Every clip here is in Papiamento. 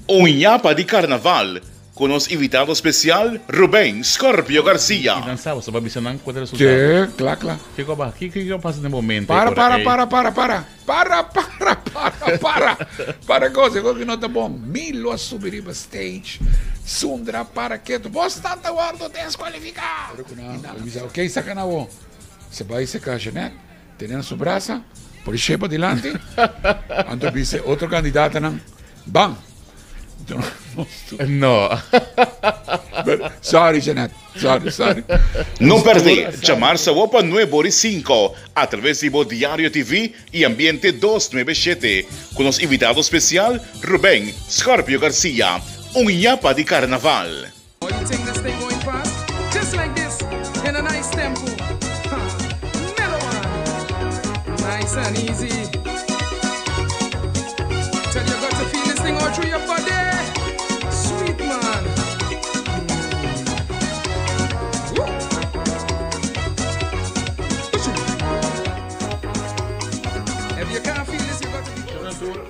Un yapa di karnaval ku nos invitado spesial Ruben Scorpio Garcia. I nan sa, boso a bisa nan ku ta resultado. Che, kla, kla. Kiko a kiko a pasa den bo mente Para, ora para, ei? para, para, para. Para, para, para, para. Para kos, e kos ki no ta bon. Mi lo a subi riba stage, Sundra para ketu. Bos nan ta wòrdu deskualifiká! Ora ku nan a bisa, Oké, saka nan awor. Se bai seka Jeanette, tene na su brasa, pone shei padilanti. Anto bisa e otro kandidatonan, Ban! No. Sorry, Jeanette. Sorry, sorry. No perde djamarsa awor pa nuebe ora i sinko a traves di bo Diario TV i Ambiente 297 ku nos invitado spesial Ruben Scorpio Garcia, un yapa di karnaval.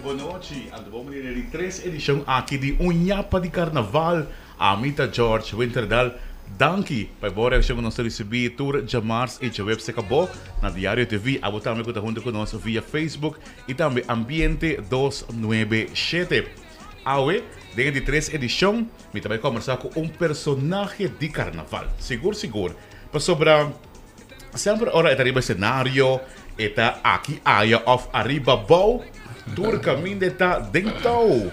Bonochi, anto bo manera di tres edishon aki di Un Yapa di Karnaval. Ami ta George Winterdal. Danki pa e bon reakshon ku nos ta risibí tur djamars i djaweps se kabó na Diario TV. Abo tambe ku ta huntu ku nos via Facebook i tambe Ambiente 297. Awe, den e di tres edishon, mi ta bai kòmbersá ku un personahe di karnaval. Sigur sigur, pasobra semper ora e ta riba esenario, e ta aki aya òf ariba bou, tur kaminda e ta den tou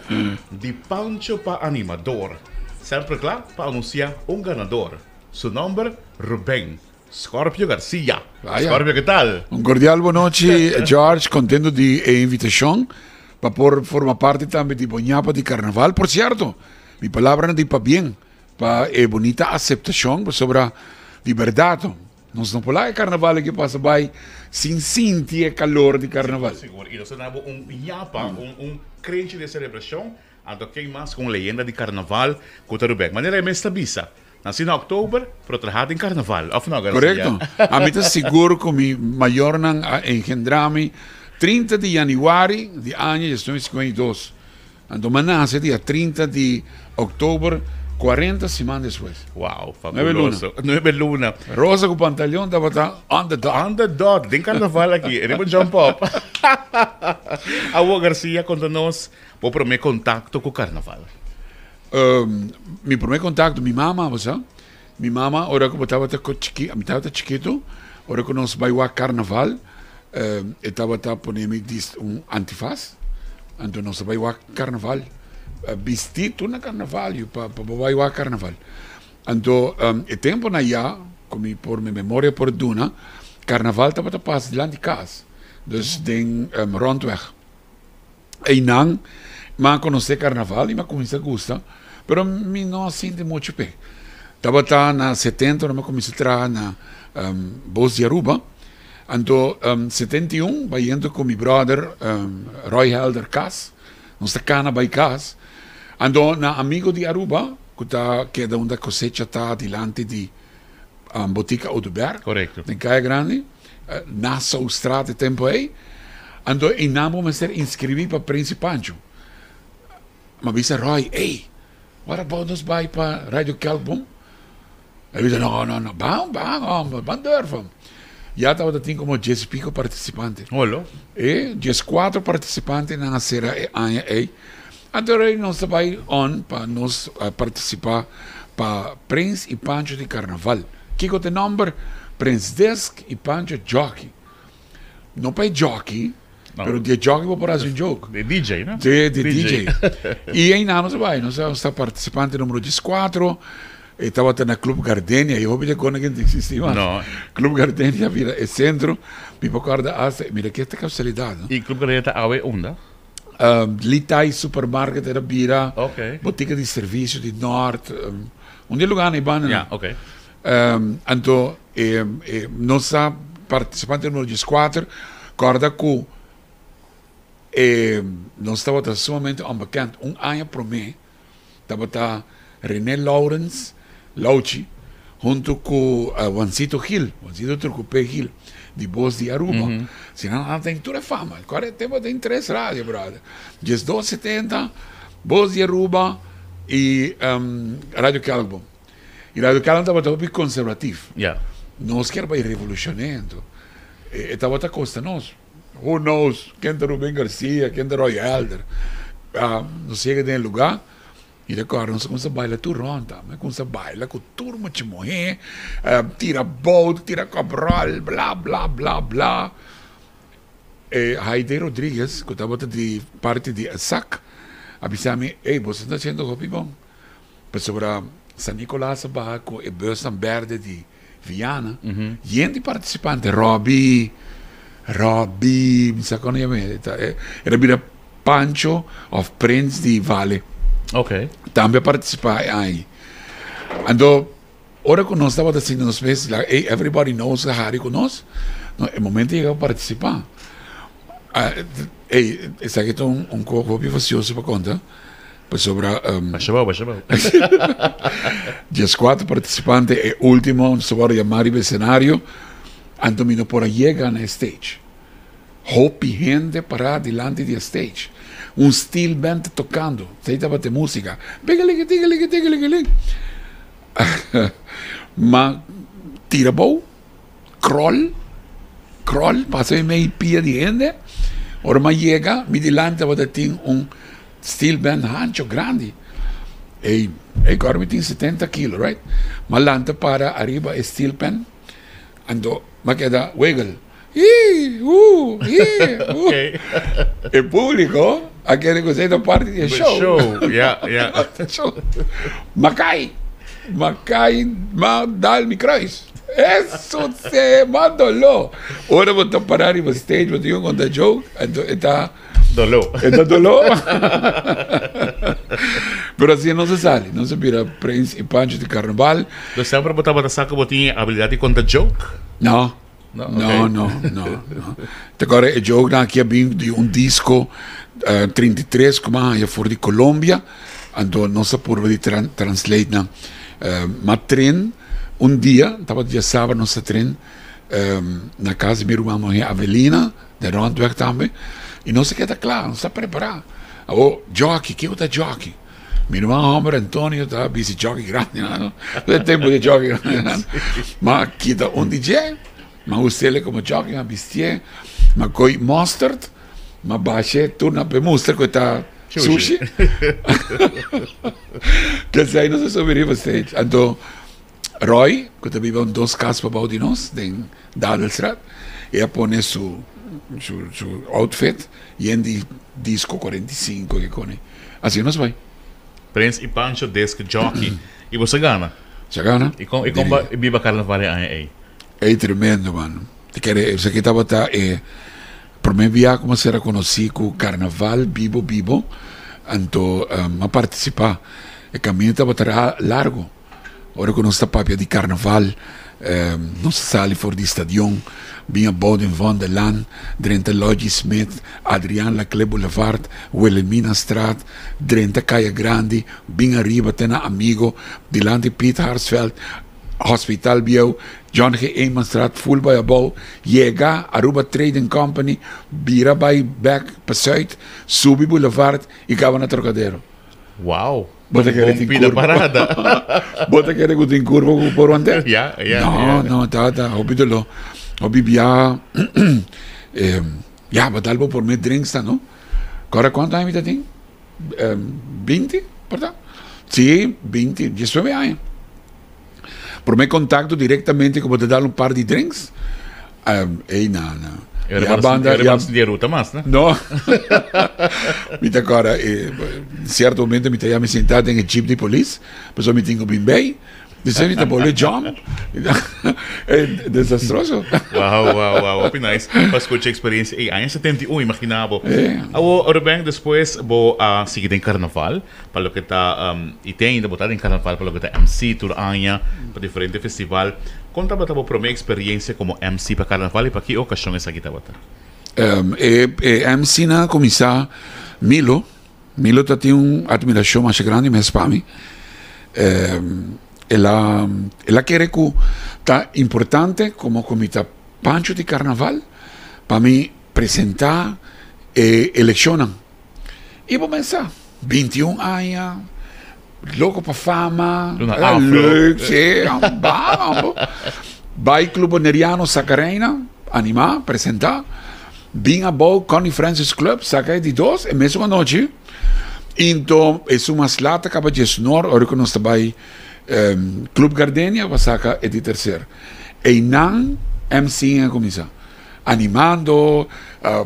di Pancho pa animador. Semper kla pa anunsiá un ganador. Su nòmber, Ruben Scorpio Garcia. Vaya. Scorpio, ke tal? Un cordial bonochi, George. Contento di e invitacion pa por forma parti tambe di bo ñapa di carnaval. Por cierto, mi palabranan di pabien pa e bunita aceptacion, pasobra di berdad nos no por laga e carnaval aki pasa bay sin sinti e calor di carnaval. Sigur, y nos ta dabo un ñapa, un crenchi di celebracion. Anto ken mas ku un leyenda di karnaval ku ta Rubén? Manera e mes ta bisa, Nasí na òktober, pero traha den karnaval, òf no, Garcia? Korekto. Ami ta sigur ku mi mayornan a engendrá mi 30 di yanüari di aña 1952. Anto mi a nase dia 30 di òktober, 40 siman despues. Wow, Nuebe luna. fabuloso. Nuebe luna. Rosa ku pantaleon tabata on the dot. On the dot, den karnaval aki, riba jump up. Awor, Garcia, konta nos Bo promé kontakto ku karnaval? Mi promé kontakto, mi mama, bo sa. Mi mama ora ku bo tabata chiki, mi tabata chikitu, ora ku nos bai wak karnaval, e tabata pone mi un antifas, anto nos a bai wak karnaval, bisti tur na karnaval yu pa bo bai wak karnaval. Anto e temponan ya, ku mi por mi memoria por duna, karnaval tabata pasa dilanti kas, dus den Rondweg. Einan mi a konosé karnaval i mi a kuminsá gusta, pero mi no a sinti muchu p'e. Tabata na setenta ora mi a kuminsá traha na Bos di Aruba, anto 71 bayendo ku mi bròder Roy Helder kas, nos ta kana bai kas, anto na Amigo di Aruba ku ta keda unda Kosecha ta dilanti di Botica Oduber, den Kaya Grandi. Nassaustraat e tempo ei. Anto einan bo mester inscribi pa Prins y Pancho. Mi a bisa Roy, ey, what about nos bai pa Radio Kelkboom? El bisa, no, no, no, ban, ban, homber, ban durf. Ya tabata tin como dies y pico participante. Holo. E, 14 participante nan a cera e aña ei. Anto Roy nos ta bai on pa nos participa pa Prins y Pancho di Carnaval. Kiko ta e nomber? Prins Disc y Pancho Jockey. No pa e jockey, No. pero di e jockey bo por haci un joke. De DJ, no? De, de DJ. Y einan nos a bai, nos a ta participante numero 14. E tabata na Club Gardenia, y hopi di e konan ke no ta existi mas. No. Club Gardenia bira e centro. Mi por corda hasta, mira ke ta casualidad, no? Y Club Gardenia ta awe unda? Litai Supermarket era bira Ok. botica di servicio di Noord. Un di e lugarnan ei banda Ja, nan. ok. Anto e e nos a participante numero 14 corda cu e nos tabata sumamente onbekend. Un aña prome tabata Rene Lourens, Louchi, hunto cu Juancito Gil, Juancito Trucupé Gil, di Bos di Aruba. Si nan a tin tur e fama. Cual e tempo tin tres radio, brother. 1270, Voz di Aruba y Radio Kelkboom. Y Radio Kelkboom tabata hopi conservatief. Nos kier bay revolucione anto e tabata costa nos. Who knows ken ta Ruben Garcia, ken ta Roy Helder. Nos yega den e lugar y ta corda nos a cuminsa baila tur rond. Mi a cuminsa baila cu tur mucha muher, tira bout, tira cobrol, bla bla bla bla. E Haidee Rodriguez, ku tabata di parti di SAC, a bisa mi, Ey, boso ta hasiendo hopi bon. Pasobra San Nicolas a baha ku e busnan berde di Viana, yen di partisipante, Robbie, Robbie, mi sa kon yama e, el a bira Pancho of Prins di Vale. Tambe a partisipá e aña. Anto. Ora ku nos tabata sinti nos mes like ey everybody knows a hari ku nos, no e momento yega pa partisipá. Ey esaki ta un kos hopi fasioso pa konta pasobra Basha bou, basha bou. Dieskuater partisipante e ultimo nos a wòrdu yamá riba e senario anto mi no por a yega na e stage. Hopi hende pará dilanti di e stage. Un steel band ta tokando. Esei tabata e músika. Pikilikitikilikitikilikili. Ma tira bou, kròl, kròl, pasa mi mei pia di hende. Ora mi a yega, mi dilanti tabata tin un steel band hancho grandi. Ey, ey kòrda mi tin setenta kilo, right? Mi a lanta para ariba e steel pan, anto mi a keda wiggle. Ii, uu, ii, uu. E públiko a kere ku esei ta parti di e show. Show, ja, ja. Show. Ma kai, ma kai, ma dal mi kruis. Eso se ma doló. Ora bo ta pará riba stage, bo tin ku konta joke, anto e ta. Doló. E ta doló. Pero asina nos a sali, nos a bira Prins i Pancho di Karnaval. Dus semper bo tabata sa ku bo tin e abilidat di konta joke? No. No, no, no, no, no. Te acorda e joke nan aki a bin di un disco uh, 33 ku man haya for di Colombia. Anto nos a purba di tran translate nan. Uh, ma tren un dia, tabata dia sábado nos a tren um, na casa di mi ruman muher Avelina, de Rondweg tambe. I nos a keda kla, nos a prepara. Awo, jockey, kiko ta jockey? Mi ruman homber Antonio ta bisti jockey grandi nan. E tempo di jockey grandi nan. Ma kita un di dje, ma usele como jockey, ma bistié, ma koi mustard, ma bashe tur na pe mustra ku e ta sushi. Kesei nos a subi riba stage. Anto Roy, ku ta biba un dos kas pabou di nos den Dadelstraat, e a pone su su su outfit yen di disco 45 ke kone. Asina nos bai. Prins y Pancho disc jockey. Y boso a gana? Nos a gana. Y con y con ba biba carnaval e aña ey? Ey tremendo man. Te kere esaki tabata e prome bia ku mi a sera konosí ku carnaval bibo bibo anto mi a partisipa. E kaminda tabata largo. Ora ku nos ta papia di karnaval, nos ta sali for di stadion, bin abou den Vondellaan, drenta Lodgy Smith, Adriaan Laclé Boulevard, Wilhelminastraat, drenta Kaya Grandi, bin ariba te na Amigo, dilanti Piet Harsveld, Hospital Bieu, John G. Emanstraat, ful bai abou, yega Aruba Trading Company, bira bai bek pa Zuid, subi Boulevard i kaba na Trocadero. Wow! Bo ta kere tin pida curva. parada. Bo ta kere ku tin curva ku por want'é? Ja, ja, No, ja. no, tata, hopi doló. Hopi bia eh, ya, bo tal bo por me drinks ta, no? Kora kuantu aña mi ta tin? Eh, 20, por ta? Sí, 20, 19 aña. Promé kontakto direktamente ku bo ta dal un par di drinks, ey na, na. Ya banda, ya. Di ruta mas, no? No. Mi ta kòrda, e, sierto momento mi ta ya mi sentá den e jeep di polis, pasobra mi tin ku bin bei. Despues mi ta bolbe jump. Desastroso. Wow, wow, wow. Hopi nice pa skucha experiencia ey. Aña 71, imagina bo. Awo, Ruben, despues bo a sigui den carnaval. Pa loke ta y te ainda bo ta den carnaval pa loke ta MC tur aña pa diferente festival. Con tabata bo prome experiencia como MC pa carnaval y pa ki ocasion esaki tabata? E e MC nan a cuminsa Milo. Milo ta tin un admiracion masha grandi mes pa mi. El a el a kere cu ta importante como cu mi ta Pancho di Carnaval pa mi presenta e eleccionnan. Y bo mester sa. 21 aña, loko pa fama, Luna afro. Leuk, sí, bam. Bai Club Boneriano saka reina, animá, presentá. Bin abou Connie Francis Club saka e di dos e mesun anochi. Into esun mas laat a kaba djesnor ora ku nos ta bai Club Gardenia pa saka e di terser. Einan MC a kuminsá animando,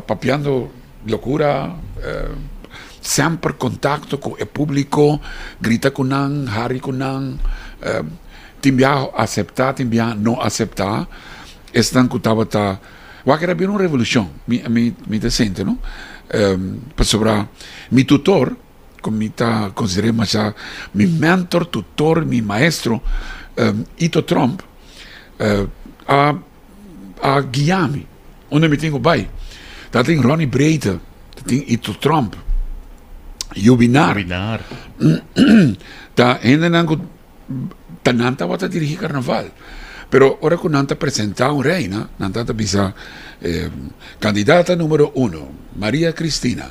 papiando lokura, semper kontakto ku e públiko, grita ku nan, hari ku nan. Tin biaha aseptá, tin biaha no aseptá. Esnan ku tabata Wak era bira un revolucion, mi mi mi ta sinti no, pasobra mi tutor ku mi ta konsider'é masha mi mentor, tutor, mi maestro, Ito Tromp a a guia mi unda mi tin ku bai. Ta tin Ronnie Breite, ta tin Ito Tromp, Yubinar, Yubinar. Ta hendenan ku ta nan tabata dirigi carnaval. Pero ora cu nan ta presenta un reina, nan ta bisa candidata numero uno, Maria Cristina,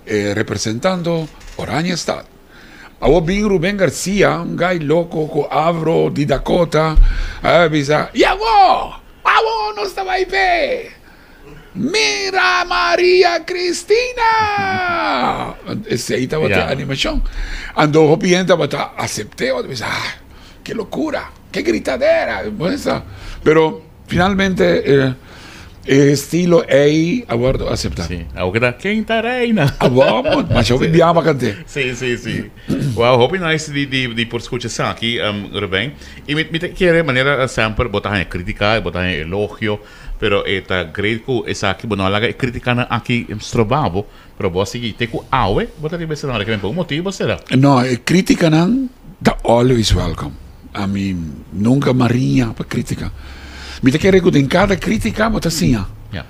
representando Oranjestad. Awor bin Ruben Garcia, un guy loco cu afro di Dakota, a bisa, Yawo! Awo nos ta bay p'e! Mira Maria Cristina! Esei tabata e animashon. Anto hopi hende tabata asept'é, tabata bisa, ah, ke lokura, ke gritadera. Pero finalmente e estilo ei a wòrdu aseptá. Sí, awor keda, ken ta reina? Awor, masha hopi biaha pa kant'é. Sí, sí, sí. Wow, hopi nice di, di, di por skucha esaki, Ruben. I mi, mi ta kere manera semper bo ta haña krítika, bo ta haña elogio. Pero e ta great ku esaki bo no a laga e kritikanan aki stroba bo, pero bo a sigui te ku awe bo ta riba e escenario kimen pa un motibo sera? No, e kritikanan ta always welcome. Ami nunka mariña pa kritika. Mi ta kere ku den kada kritika bo ta siña. Ya.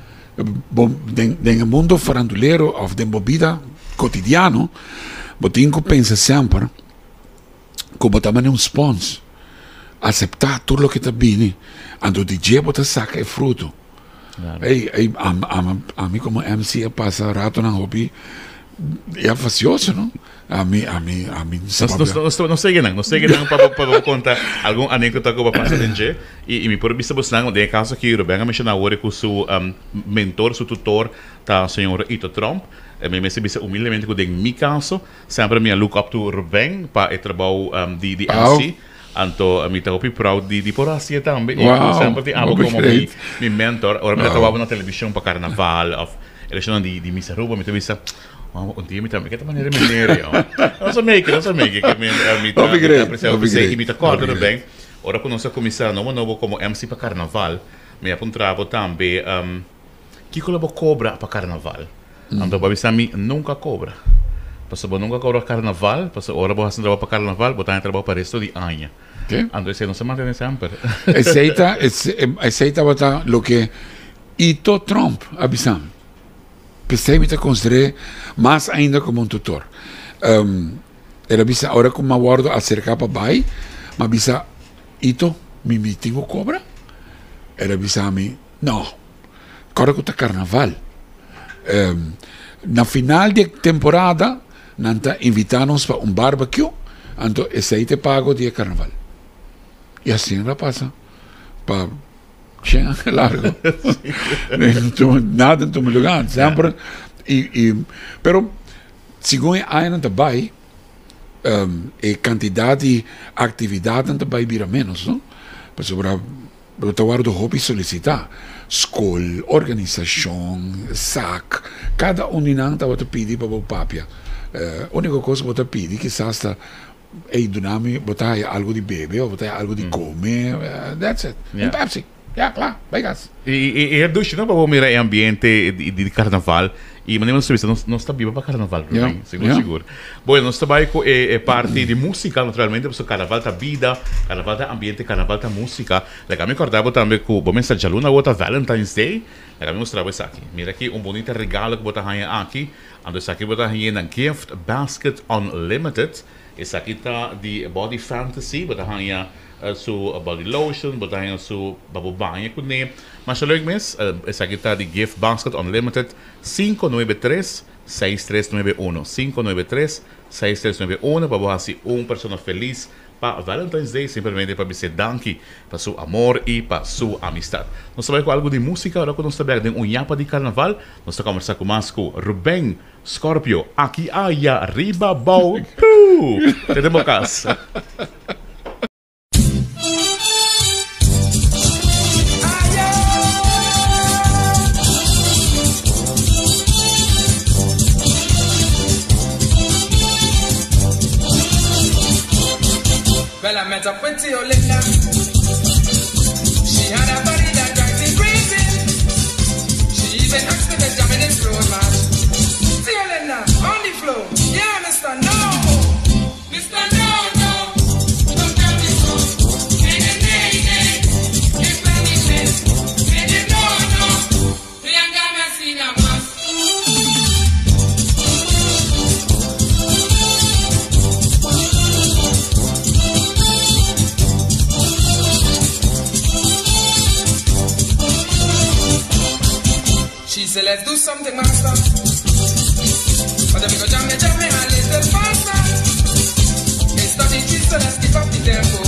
Bo den den e mundo farandulero of den bo bida kotidiano bo tin ku pensa semper ku bo ta manda un spons, aseptá tur loke ta bini, anto di dje bo ta saka e fruto. Ey, ey, ami komo MC a pasa ratonan hopi ya fasioso, no? Ami, ami, ami sa papia. Nos, nos, nos sege nan, nos sege nan pa pa bo konta algun anekdota ku bo a pasa den dje. I, i mi por bisa bosnan, den e kaso aki Ruben a menshoná awor ku su mentor, su tutor ta señor Ito Tromp. Mi mester bisa humildemente ku den mi kaso, Semper mi a look up to Ruben pa e trabou di di MC. Anto mi ta hopi proud di di por hacié tambe. Y cu semper tin abo como mi mi mentor. Ora mi ta trabaho na television pa carnaval of eleccionnan di di Miss Aruba mi ta bisa, wow, un dia mi tambe ke ta manera meneer yo. Nos a make it, nos a make it. Mi ta mi ta aprecia hopi esey. Y mi ta corda Ruben, ora cu nos a cuminsa nobo nobo como MC pa carnaval, mi a puntra bo tambe, Kiko lo bo kobra pa karnaval? Anto bo a bisa mi, Nunka kobra. Pasobra bo nunka kobra karnaval, pasobra ora bo hasi un trabou pa karnaval, bo ta haña trabou pa resto di aña. Anto esei no sa mantené semper. Esei ta, esei tabata loke Ito Tromp a bisa mi. P'esei mi ta konsider'é mas ainda komo un tutor. El a bisa, ora ku mi a wòrdu aserká pa bai, mi a bisa, Ito, mi mi tin ku kobra? El a bisa mi, No, kòrda ku ta karnaval. Na final di e temporada nan ta invitá nos pa un barbecue, anto esei ta e pago di e karnaval. I asina a pasa pa shen aña largu. Nada a tuma lugá, semper i i pero segun e añanan ta bai e kantidat di aktividatnan ta bai bira ménos, no? Pasobra. Bo ta wòrdu hopi solisitá. Skol, organisashon, sak, kada un di nan tabata pidi pa bo papia. Úniko kos ku bo ta pidi kisas ta, ey duna mi, bo ta haya algu di bebe òf bo ta haya algu di kome, that's it. Un Pepsi, ya, kla, bai kas. I e dushi no pa bo mira e ambiente di karnaval. I manera nos ta bisa, nos ta biba pa karnaval, Rubén, sigur sigur. Bueno, nos ta bai ku e parti di músika, naturalmente, pasobra karnaval ta bida, karnaval ta ambiente, karnaval ta músika. Laga mi kòrda bo tambe ku bo mester djaluna awor ta Valentine's Day. Laga mi mustra bo esaki. Mira aki un bunita regalo ku bo ta haña aki. Anto esaki bo ta hañ'é na Gift Basket Unlimited. Esaki ta di Body Fantasy. Bo ta haña su body lotion, bo ta haña su pa bo baña kuné. Masha leuk mes. Esaki ta di Gift Basket Unlimited, sinku nuebe tres. 6391. 593 6391 pa bo hasi un persona felis pa Valentine's Day simplemente pa bis'é danki pa su amor y pa su amistad. Nos ta bai cu algo di musica ora cu nos ta bek den un yapa di carnaval. Nos ta combersa cu mas cu Ruben Scorpio aki aya riba bou. Puu! Te den bo cas. Well, I met up with Linda. She had a body that drives me crazy. She even asked me to jam in this road match. Linda, on the floor. Yeah, Mr. No. Mr. No, no. Don't tell me so. Nay, nay, nay, nay. If anything, nay, nay, no, no. Me ain't gonna see no más. She said, let's do something, master. But then we go jam me, jam me a little faster. It's 33, so let's keep up the tempo.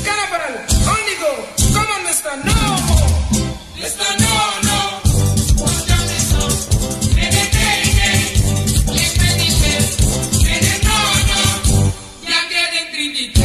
Carnival, on the go. Come on, Mr. No more. Mr. No, no. Don't jam me so. Nay, nay, nay, nay. If anything, nay, nay, no, no. You're getting 3D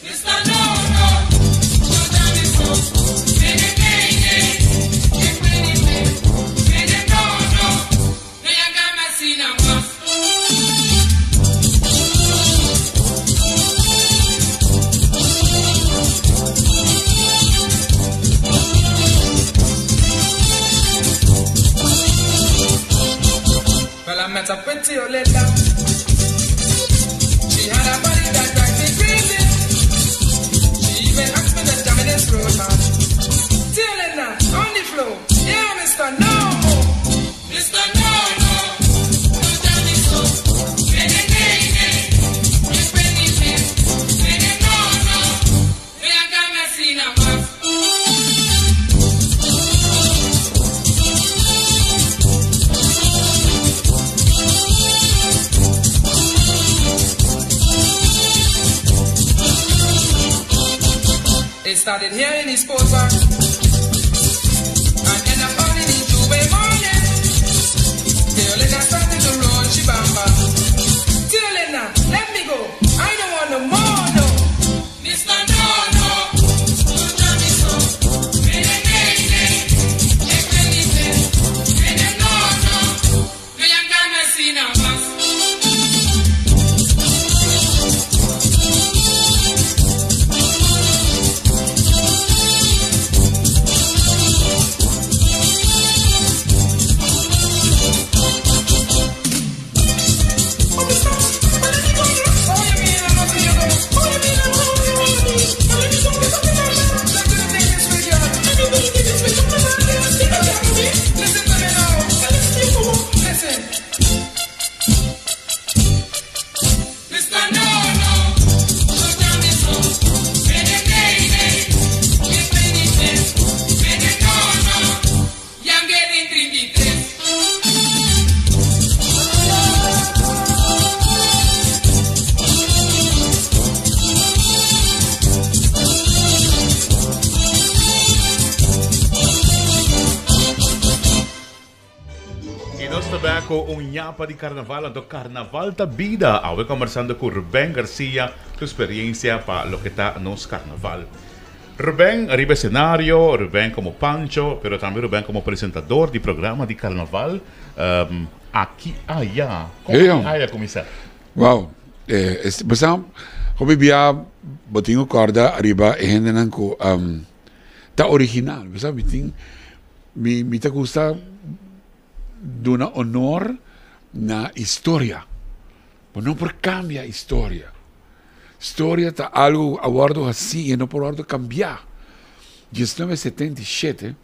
Mr. No, no, don't tell me so. Nay, nay, nay, nay. If anything, nay, nay, no, no. No, you got me see no más. Well, I met up with Linda. She had a body that drives me crazy. She even asked me to jam in this road match. Linda, on the floor. Yeah, Mr. No more. Mr. No, no. Don't tell me so. Nay, nay, nay, nay. If anything, nay, nay, no, no. No, you got me see no más. It started here in the sports bar and end up on in the J'ouvert morning. Linda started to roll, she bamba. Linda, let me go. I don't want no more, no. Mr. No, no. Don't tell me so. Nay, nay, nay, nay. If anything, nay, nay, no, no. No, you got me see no más. Listen to me now. Listen. Mr. No, no, don't tell me so. Nay, nay, nay, nay. If anything, nay, nay, no, no. You're getting 33. Y nos ta back cu un yapa di carnaval, anto carnaval ta bida. Awe conversando cu Ruben Garcia, su experiencia pa loke ta nos carnaval. Ruben riba escenario, Ruben como Pancho, pero tambe Ruben como presentador di programa di carnaval. Aki aya. Con aki aya cuminsa? Wow. Basa, hopi bia bo tin cu corda riba e hendenan cu ta original. Basa, mi tin, mi, mi ta gusta duna honor na historia. Bo no por cambia historia. Storia ta algo a wordo haci y e no por wordo cambia. Diesnuebe setenta i shete,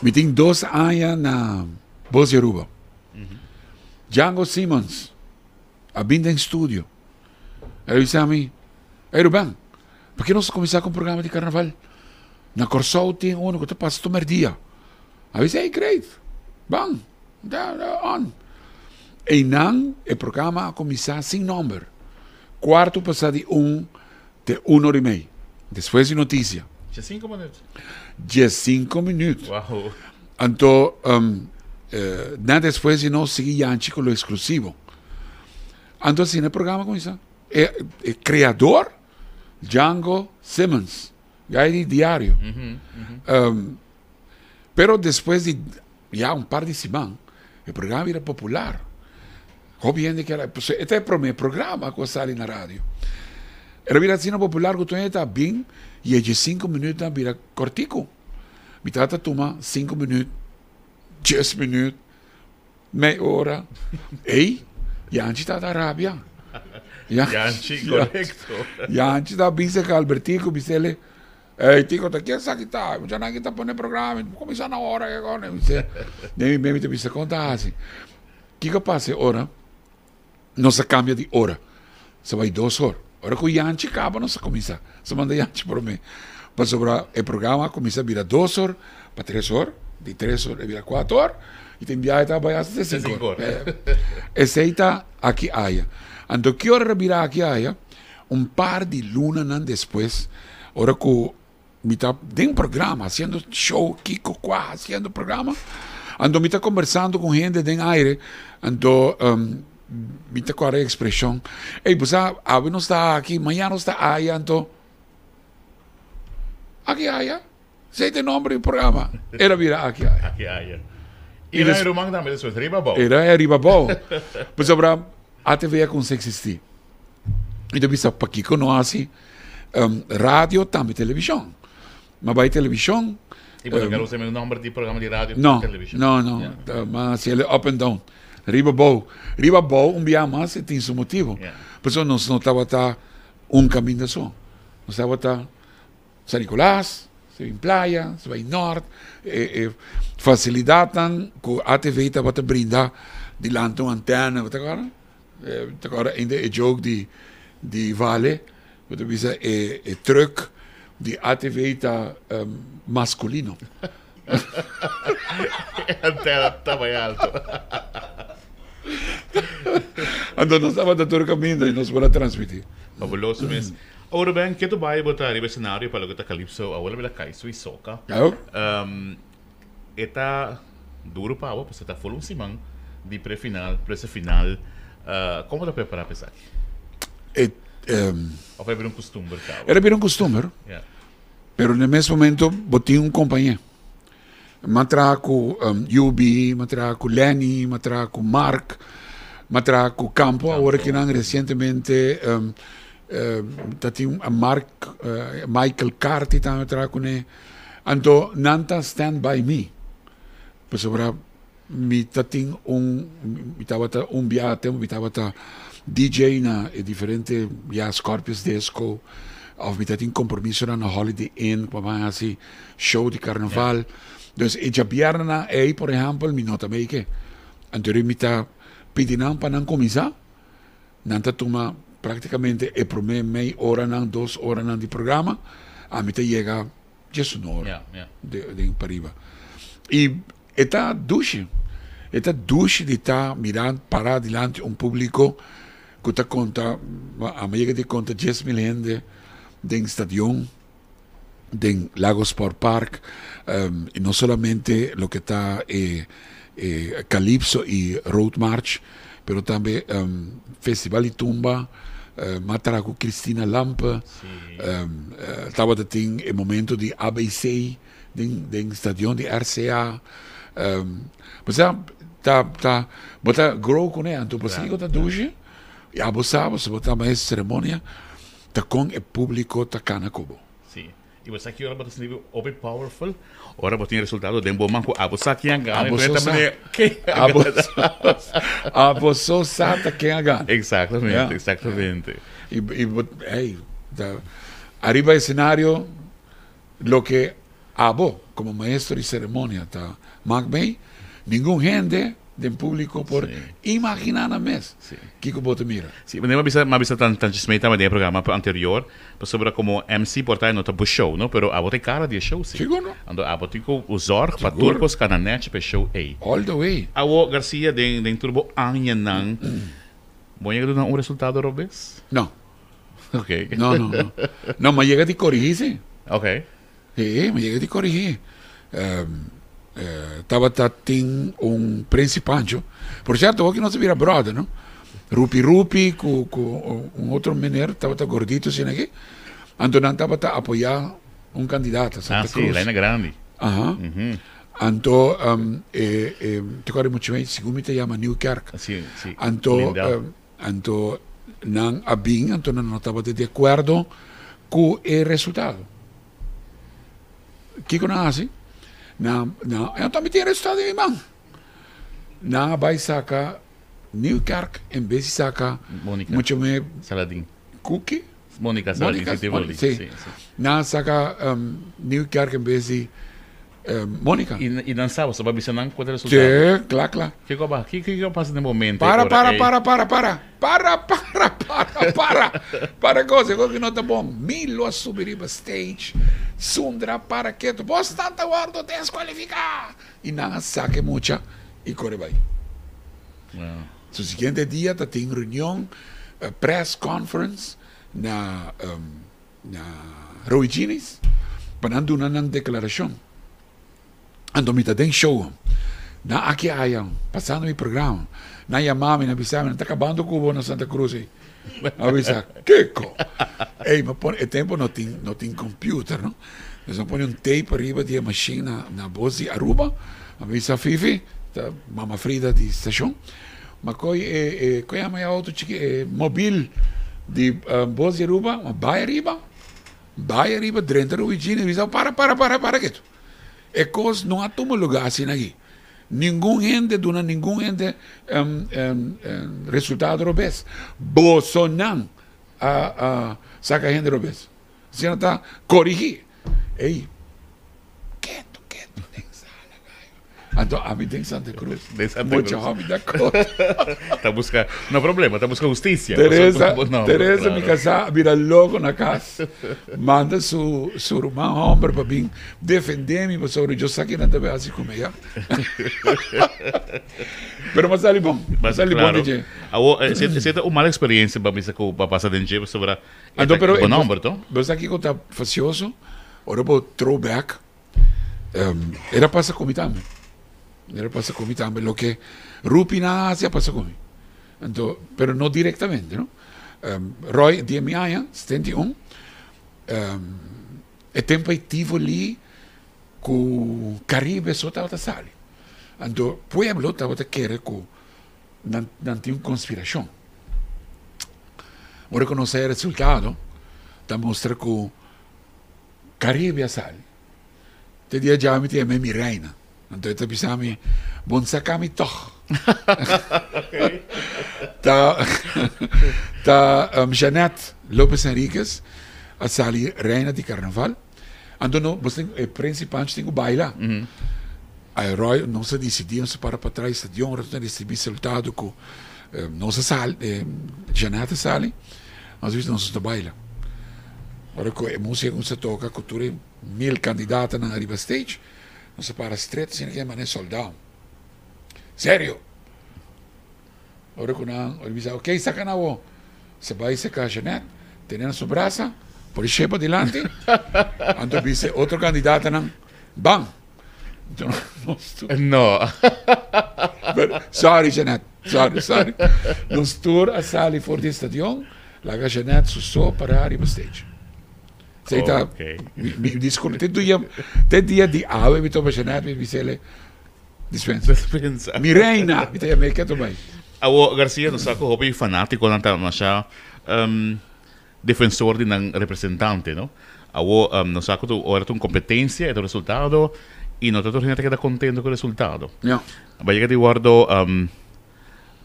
mi tin dos aña na Voz di Aruba. Django Simons a bin den studio. El a bisa mi, Ey Ruben, por nos cuminsa cu un programa di carnaval? Na Corsou tin uno cu ta pasa tur merdia. A bisa, ey great, ban, on. Eynan e programa a cuminsa sin nomber. Cuarto pasa di un te un ora y mei. Despues di noticia. Diescinco minuut. Diescinco minuut. Wow. Anto, na despues di nos sigui Yanchi cu lo exclusivo. Anto asina e programa a cuminsa. E creador, Django Simmons. Guy di Diario. Pero despues di ya un par di siman, e programa bira popular. Hopi hende kier a, pasobra e ta e prome programa ku a sali na radio. El a bira asina popular ku tur hende ta bin i e diesinku minüt a bira kòrtiku. Mi tabata tuma sinku minüt, dies minüt, mei ora. Ey, Yanchi tabata rabia. Yanchi, korekto. Yanchi ta bisa ku Albertico, bis'el, Ey Tico ta ken sa ki ta? Muchanan ki ta pone programa, mi cuminsa na ora ke con. Mi se, den mi mente mi ta bisa con ta haci. Kico a pasa e ora? Nos a cambia di ora. Sa bay dos or. Ora cu Yanchi caba nos a cuminsa. Sa manda Yanchi prome. Pasobra e programa a cuminsa bira dos or pa tres or, di tres or a bira cuatro or, y tin biaha ta bay hasta cinco or. Esey ta aki aya. Anto ki ora a bira aki aya? Un par di lunanan despues, ora ku mi ta den programa, hasiendo show, kiko, kua, hasiendo programa, anto mi ta kombersando ku hende den aire, anto mi ta kòrda e ekspreshon, ey, bo sa, awe nos ta aki, mañana nos ta aya, anto aki aya, esei ta e nomber di programa, el a bira aki aya. Aki aya. I era e ruman tambe despues, riba abou. Era e riba abou. Pasobra ATV a kuminsá eksistí. Mi ta bisa pakiko no hasi radio tambe televishon. Mi a bai televishon. I bo ta kere usa e mismo nomber di programa di radio ku televishon? No, no, no. Mi a hasi el up and down. Riba abou. Riba abou un bia mas e tin su motibu. Pasobra nos no tabata un kaminda so. Nos tabata San Nicolas, se bin playa, se bai nort, e e facilidadnan cu ATV tabata brinda dilanti un antena, bo ta acorda? Bo ta acorda ainda e joke di di Vale, cu ta bisa e e truck di ATV ta masculino. E antena ta bai alto. Anto nos tabata tur caminda y nos por a transmiti. Fabuloso mes. Ora ben, ke tu bai bo ta riba escenario pa loke ta Calypso, awor lo bira Kaiso y Soca. E ta duro pa bo, pasobra ta full un siman di pre-final, plus e final. Kon bo ta prepara pa esaki? Of e bira un costumber caba? E bira un costumber, pero na e mes momento bo tin un compañe. M'a traha ku Yubi, m'a traha ku Lenny, m'a traha ku Mark, m'a traha ku Campo awor aki nan resientemente ta tin Mark Michael Carty tambe a traha kuné. Anto nan ta stand by me pasobra mi ta tin un mi tabata un biaha tempu mi tabata DJ na e diferente ya Scorpios Disco of mi ta tin compromisonan na Holiday Inn ku a hasi show di carnaval. Dus e djabièrnènan ei, por ehèmpel, mi no ta mei ke. Anto mi ta pidi nan pa nan kuminsá. Nan ta tuma práktikamente e promé mei oranan, dos oranan di programa. Ami ta yega djes un ora den pariba. I e ta dushi. E ta dushi di ta mira pará dilanti un públiko ku ta konta, ami a yega di konta 10,000 hende den stadion. Den Lago Sport Park y no solamente loke ta e Calypso y Road March pero tambe Festival di Tumba. M'a traha ku Cristina Lampe. Tabata tin e momento di ABC den den stadion di RCA. Bo sa ta ta bo ta grow kuné anto bo sa kiko ta dushi i abo sa bo ta maestro ceremonia ta kon e publiko ta kana ku bo. Sí. I bo sa ki ora bo ta sinti bo hopi powerful? Ora bo tin resultado den bo man ku abo sa ken a gana. Abo so sa. Abo abo so sa ta ken a gana. Exactamente, exactamente. I i bo hey, ta ariba escenario loke abo como maestro di ceremonia ta mak mei, ningun hende Den publico por imagina nan mes kico bo ta mira. Sí, mi a bisa, mi a bisa tan tan chisme tambe den e programa anterior, pasobra como MC por ta e no ta bo show, no, pero abo ta e cara di e show sí. Sigur no. Anto abo tin cu zorg pa tur cos cana nechi pa e show ey. All the way. Awo Garcia den den tur bo añanan, bo yega duna un resultado robes? No. Ok. No, no, no. No, mi a yega di corigi sí. Ok. Sí, mi yega di corigi. Tabata tin un Prince Pancho. Por cierto, hoki nos a bira brother, no? Rupi Rupi cu, cu un otro meneer tabata gordito asina aki. Anto nan tabata apoya un candidato, Santa Ah, sí, Cruz. Laina Grandi. Aha. Anto, e, e, te acuerdo mucho bien, segun mi ta yama Nieuwkerk. Sí, sí. Anto, Lindel. anto nan a bin, anto nan no tabata di acuerdo cu e resultado. Kiko nan a hasi? Nan, nan, e anto mi tin e resultado den mi man. Nan a bai saka Nieuwkerk en bes di saka Monica mucho me Saladin. Cookie? Monica Saladin, Monica, si, Tivoli. Si, si. si. Nan a saka um, Nieuwkerk en bes di Monica. I, i nan sa, boso a bisa nan ku ta resultado? Sí, kla, kla. Kiko a ba, kiko, kiko a pasa den bo mente Para, ora para, ei? para, para, para. Para, para, para, para. Para cosa, cosa que no ta bon. Mi lo a subi riba stage, zundra para ketu. Bos nan ta wordo descualifica! I nan a saka e mucha i kore bai. Wow. Su siguiente dia ta tin reunion, press conference na, na Roy Genies pa nan duna nan declaracion. Anto mi ta den show. Nan aki aya, pasando mi programa. Nan yama mi, nan bisa mi, nan ta kabando ku bo na Santa Cruz ei. A bisa, Kiko? Ey, mi a pone, e tempo no tin, no tin computer, no? Dus mi a pone un tape ariba di e machine na, na Bos di Aruba. A bisa Fifi, ta Mama Frida di station, ma koi e, e, koi yama e auto chiki, e mobil di Bos di Aruba, ma bai ariba, bai ariba, drenta Ruigina, bisa, para, para, para, para ketu. E kos no a tuma lugá asina aki. Ningun hende duna ningun hende resultado robes. Bosonan a saka hende robes. Asina ta korigí. Ey, ketu ketu den sala gayo. Anto ami den Santa Cruz. Den Santa Cruz. Mucha hopi ta kota. Ta busca, no problema, ta busca husticia. Teresa, No, Teresa mi claro. casá a bira loco na cas. Manda su, su ruman homber pa bin defende mi pasobra yo sa kinan ta bay haci cu mi ya. Pero m'a sali bon, m'a sali bon Claro. di dje. Awo, eh, si, si ta un mal experiencia pa bisa cu pa pasa den dje pasobra e Anto ta pero bon nomber to. Bo sa kico ta facioso? Ora bo throwback Era pasa ku mi tambe. Era pasa ku mi tambe. Loke Rupi nan a hasi a pasa ku mi. Anto, pero no direktamente, no. Roy di mi aña, 71, e tempo ei Tivoli ku Caribe so tabata sali. Anto pueblo tabata kere ku nan nan tin un konspirashon. Ora ku nos a e resultado ta mustra ku Caribe a sali. Te dia dja mi ta yam'é mi reina. Anto e ta bisa mi, Bon saca mi tog. Ta ta Jeanette Lopez Henriquez a sali reina di carnaval. Anto no, bos tin, e Prins y Pancho tin cu baila. Ay Roy, nos a dicidi, nos a para patras stadion, ora nos a ricibi salutado cu nos a sali, Jeanette a sali, nos a bisa nos no ta baila. Ora cu e musica cuminsa toca cu tur e mil candidatonan ariba stage, nos a para stret asina ke mane soldado. Serio! Ora cu nan, ora bisa, ok, saca nan awo. Se bay seca Jeanette, tene na su brasa, pone shepa dilanti, anto bisa e otro candidatonan, ban! Nos tur. No. Pero, sorry Jeanette, sorry, sorry. Nos tur a sali for di e stadion. Laga Jeanette su so para riba stage. Esei ta mi mi disculpa te dia te dia di awe mi topa Jeanette mi bisele dispensa. Dispensa. Mi reina mi ta yam'é keto bai. Awo Garcia nos sa ku hopi fanatikonan ta masha defensor di nan representante no. Awo nos sa ku ora ta un kompetensia e ta un resultado i no ta tur hende ta keda kontento ku e resultado. Ja. Bai yega di wordo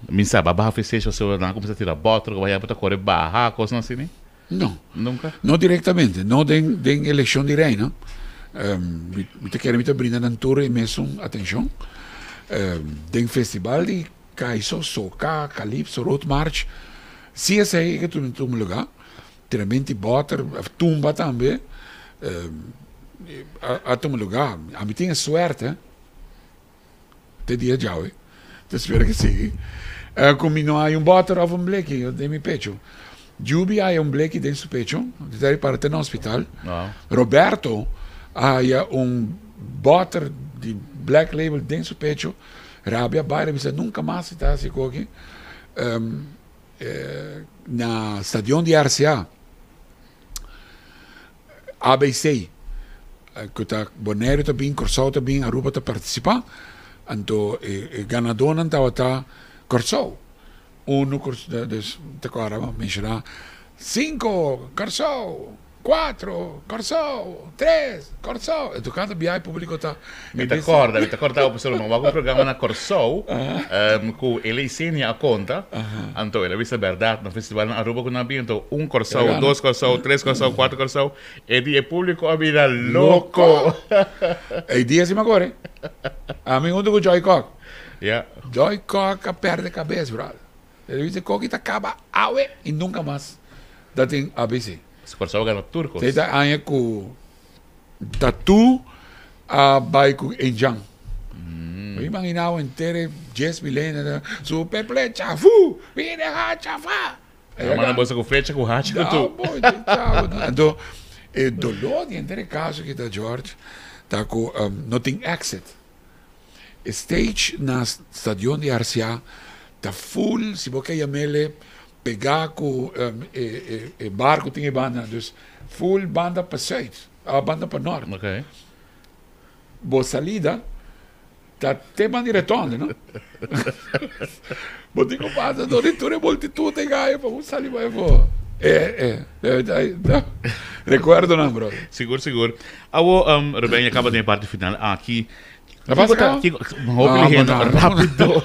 Mi sa ba baha festejo pasobra nan a cuminsa tira boter cu bay bo ta core baha cosnan asina? No. Nunca? No directamente, no den den eleccion di reina. Mi mi ta kere mi ta brinda nan tur e mesun atencion. Den festival di Kaiso, Soca, Calypso, Road March, si esey ke tuma lugar. Tiramento di boter, tumba tambe a tuma lugar. Ami tin e suerte. Te dia djawe. Te spera ke sigui. Ku mi no hay un bòter òf un bleki den mi pecho. Juby a haya un bleki den su pecho. Di ta para te na hospital. Roberto a haya un bòter di Black Label den su pecho. Rabia bai, el a bisa nunka mas si ta hasi koki. Na stadion di RCA. ABC, ku ta Boneiru ta bin, Kòrsou ta bin, Aruba ta partisipá. Anto e ganadónan tabata Kòrsou. Unu dus ta kòrda bo menshoná sinku Kòrsou, kuatro Kòrsou, tres Kòrsou. Anto kada biaha e públiko ta. Mi ta kòrda, mi ta kòrda bo pasobra mi a wak un programa na Kòrsou ku Elisenia a konta. Anto el a bisa bèrdat na festival na Aruba ku nan a bin anto un Kòrsou, dos Kòrsou, tres Kòrsou, kuater Kòrsou. E di e públiko a bira loko. E dia si mi a kore. Ami huntu ku Joy Kok. Ya. Joy Kok a pèrdè kabes, bròder. El a bisa koki ta kaba awe i nunka mas ta tin ABC. Kòrsou a gana tur kos. Esei ta aña ku Tatu a bai ku Enjan. Bo imagina bo henter e djes milena super flecha fu bini hacha fa. A manda boso ku flecha ku hacha ku tu. Anto e dolor di henter e kaso aki ta George ta ku no tin exit. E stage na stadion di RCA ta full si bo ke yam'ele pegá ku e bar ku tin e banda dus full banda pa zuid banda pa nort. Bo salida ta te banda di retonde no. Bo tin ku pasa dor di tur e multitud e gaya pa bo sali bai afó. Rekuerdonan brother. Sigur sigur. Awo Ruben ya kaba den e parti final aki. Na pasa kaba? Kiko hopi Ah, lihendo mandar. rapido.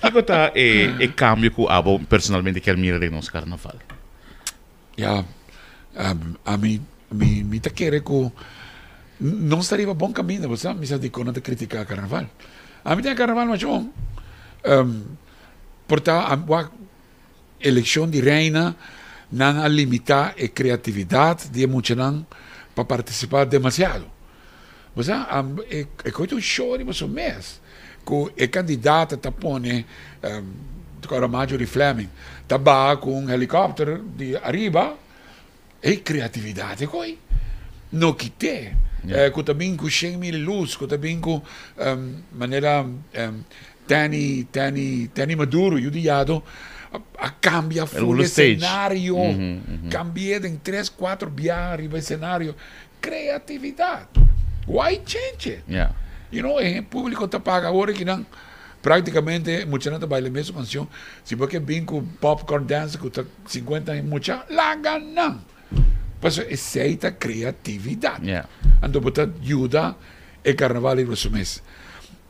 Kiko ta e e kambio ku abo personalmente kier mira den nos karnaval? Ya, ami mi mi ta kere ku nos ta riba bon kaminda, bo sa, mi sa dikon nan ta kritiká karnaval. Ami tin e karnaval masha bon. Por ta wak Elekshon di Reina, nan a limitá e kreatividat di e muchanan pa partisipá demasiado. Bo sa, e koe ta un show riba su mes, ku e kandidata ta pone, ta kòrda Marjorie Fleming, ta baha ku un helikòpter di ariba, e kreatividat e koe no kit'é, ku ta bin ku 100,000 lus, ku ta bin ku manera Tanny, Tanny, Tanny Maduro, yu di Yado, a cambia full escenario, cambi'é den tres, cuatro biaha riba escenario. Creatividad! Why change it? You know, e publico ta paga awor aki nan practicamente muchanan ta baila e mesun cancion. Si bo ke bin cu popcorn dance cu ta cincuenta aña mucha, laga nan! Pasobra esey ta creatividad. Anto bo ta yuda e carnaval riba su mes.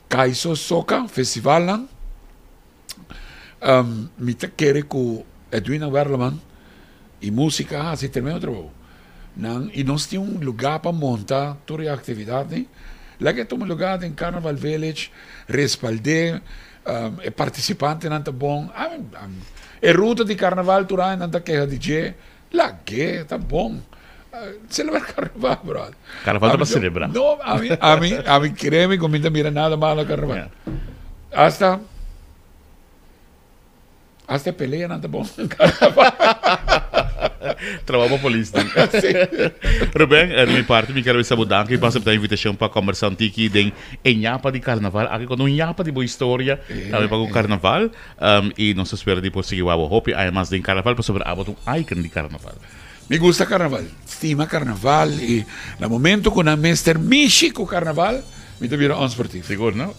Kaiso Soca festivalnan mi ta kere ku Edwina Werleman i musika a hasi tremendo trabou. Nan i nos tin un lugá pa monta tur e aktividatnan. Laga e tuma lugá den Carnaval Village, respald'é, e partisipantenan ta bon. E ruta di karnaval tur aña nan ta keha di dje. Lag'é, ta bon. Celebra carnaval, brother. Carnaval ta pa celebra. No, ami, ami, ami cree mi cu mi ta mira nada malo carnaval. Yeah. Hasta, hasta peleanan ta bon carnaval. Trabou pa polisnan. Ruben, di mi parti mi kier bisa bo danki pa asepta e invitashon pa kombersa un tiki den e ñapa di karnaval. Aki konta un ñapa di bo historia tambe pa ku karnaval. I nos ta spera di por sigui wak bo hopi aña mas den karnaval pasobra abo ta un icon di karnaval. Mi gusta karnaval, stima karnaval i na momento ku nan mester mishi ku karnaval mi ta bira onsportief. Sigur no?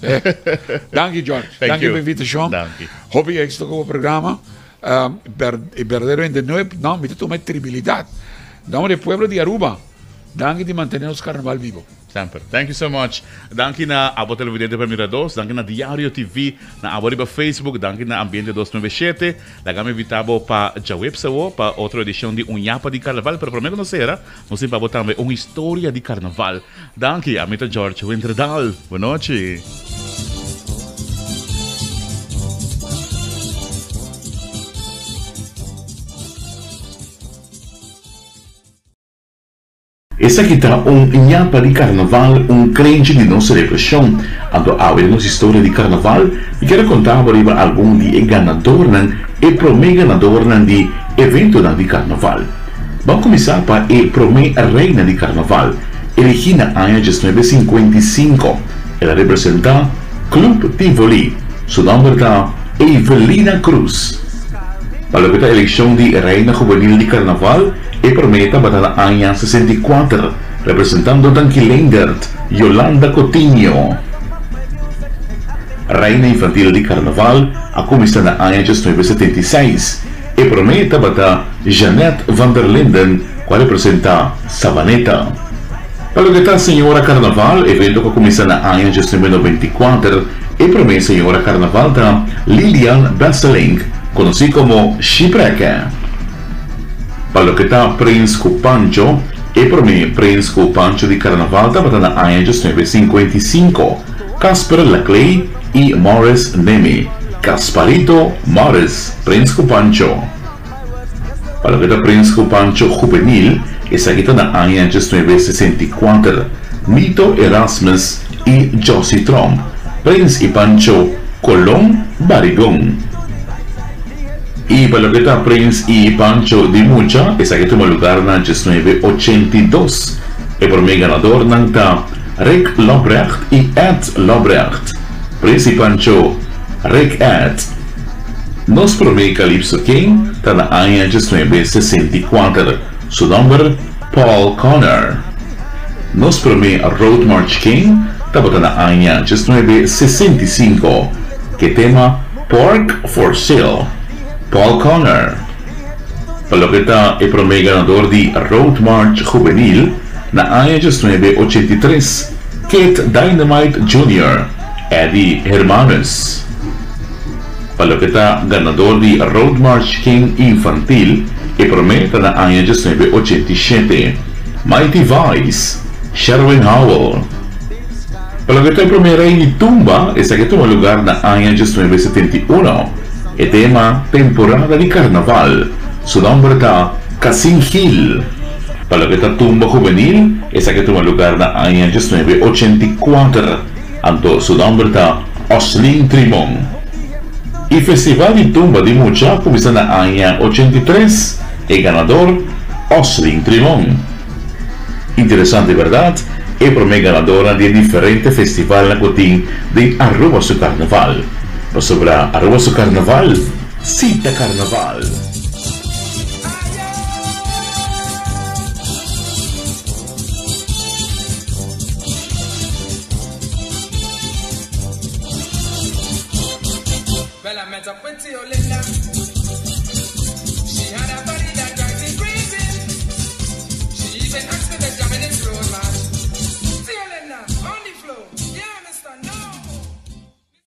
Danki George, Thank danki you. pa invitashon. Danki. Hopi éxito ku bo programa. E berdaderamente no e no mi ta tuma e tribilidat. Nomber di e pueblo di Aruba, danki di mantene nos karnaval bibo. Semper. Thank you so much. Danki na abo televidente pa mira dos, danki na Diario TV, na abo riba Facebook, danki na Ambiente 297. Laga mi invita bo pa djaweps awo pa otro edicion di Un Yapa di Carnaval, pero prome cu nos cera, nos tin pa bo tambe un historia di Carnaval. Danki, ami ta George Winterdal. Buenochi. Esaki ta un ñapa di karnaval, un krenchi di nos selebrashon. Anto awe den nos historia di karnaval, mi kier a konta bo riba algun di e ganadornan, e promé ganadornan di eventonan di karnaval. Ban kuminsá pa e promé reina di karnaval, eligí na aña 1955. El a representá Club Tivoli. Su nòmber ta Evelina Cruz. Pa loke ta elekshon di Reina Hubenil di Karnaval, e promé tabata na aña 64, representando Tanki Leendert, Yolanda Coutinho. Reina Infantil di Karnaval a kuminsá na aña 1976. E promé tabata Jeanette van der Linden ku a representá Savaneta. Pa loke ta Señora Karnaval, evento ku a kuminsá na aña 1994, e promé Señora Karnaval ta Lilian Besselink, konosí komo Shipreke. Pa loke ta Prins ku Pancho, e promé Prins ku Pancho di Karnaval tabata na aña 1955, Casper Laclay i Morris Neme, Casparito Morris, Prins ku Pancho. Pa loke ta Prins ku Pancho Hubenil, esaki ta na aña 1964, Mito Erasmus i Jossy Tromp, Prins i Pancho Colon Barigon. I pa loke ta Prins i Pancho di mucha, esaki tuma lugar na 1982. E prome ganadornan ta Rick Lobrecht i Ed Lobrecht. Prins i Pancho, Rick Ed. Nos prome Calypso King ta na aña 1964. Su nomber, Paul Connor. Nos prome Road March King tabata na aña 1965. Ke tema Pork for Sale, Paul Connor. Pa loke ta e prome ganador di Road March Hubenil na aña 1983, Kid Dynamite Junior, Eddie Hermanus. Pa loke ta ganador di Road March King Infantil, e prome ta na aña 1987, Mighty Vice, Sherwin Howell. Pa loke ta e promé rei di tumba, esaki a tuma lugar na aña 1971. E tema Temporada di Karnaval. Su nòmber ta Casin Gil. Pa loke ta tumba hubenil, esaki a tuma lugar na aña 1984. Anto su nòmber ta Oslin Trimon. E festival di tumba di mucha a kuminsá na aña 83. E ganador, Oslin Trimon. Interesante berdad, e prome ganadornan di e diferente festivalnan cu tin den Aruba su Carnaval. Pasobra Aruba su Carnaval si ta Carnaval! Well, I met up with Olinda. She had a body that drives me crazy. She even asked me to jam in this road march.